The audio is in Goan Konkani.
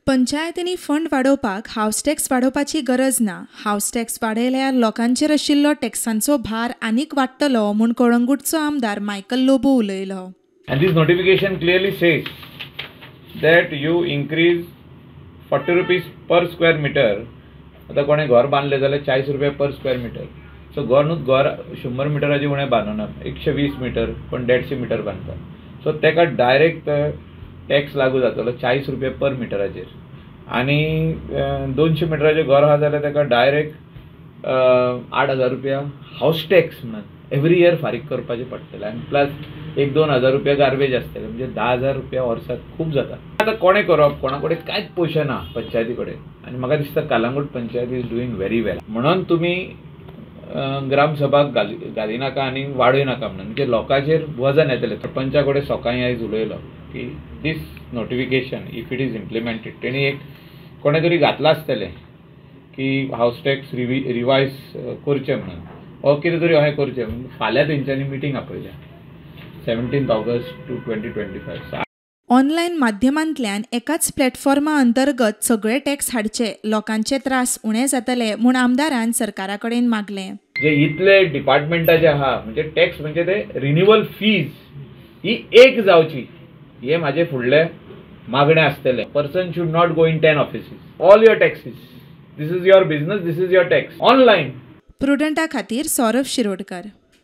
पंचायतींनी फंड वाडोवपाक हावस टॅक्स वाडोवपाची गरज ना. हावस टॅक्स वाडयल्यार लोकांचेर आशिल्लो टॅक्सांचो भार आनीक वाडटलो म्हूण कळंगूटचो आमदार मायकल लोबो उलयलो. And this notification clearly says that you increase 40 rupees per square meter. आतां कोणें घर बांदलें जाल्यार 40 रुपया पर स्क्वेअर मिटर. सो घर न्हू, घर 100 मिटराचें उणें बांदना, 120 मिटर कोण 150 मिटर बांदता. सो ताका डायरेक्ट टॅक्स लागू जातलो 40 रुपया पर मिटराचेर. आनी 200 मिटराचें घर आहा जाल्यार ताका डायरेक्ट 8,000 रुपया हावस टॅक्स म्हणून एवरी इयर फारीक करपाचें पडटलें. आनी प्लस 1-2 हजार रुपया गार्बेज आसतलें, म्हणजे 10,000 रुपया वर्साक खूब जाता. आतां कोणें करप, कोणा कडेन कांयच पयशे ना पंचायती कडेन. आनी म्हाका दिसता Calangute panchayat is doing very well. म्हणून तुमी ग्रामसभाक घालिनाका आनी वाडय नाका म्हणून, म्हणजे लोकांचेर वजन येतलें. सरपंचा कडेन सकाळीं आयज उलयलो की this notification if it is implemented, तेणी एक कोणें तरी घातलां आसतलें की हावस टॅक्स रिवायज करचें म्हणून, ओ कितें तरी अशें करचें म्हणून. फाल्यां तेंच्यांनी मिटींग आपयल्या 17 ऑगस्ट 2025. ऑनलायन माध्यमांतल्यान एकाच प्लॅटफॉर्मा अंतर्गत सगळे टॅक्स हाडचे, लोकांचे त्रास उणे जातले म्हूण आमदारान सरकारा कडेन मागलें. जे इतले डिपार्टमेंटाचे आहा, म्हणजे टॅक्स म्हणजे ते रिन्युअल फीज ही एक जावची, हे म्हाजे फुडले मागणें आसतलें. Person should not go in 10 offices. All your taxes, this is your business, this is your tax online. प्रुडंटा खातीर सौरभ शिरोडकर.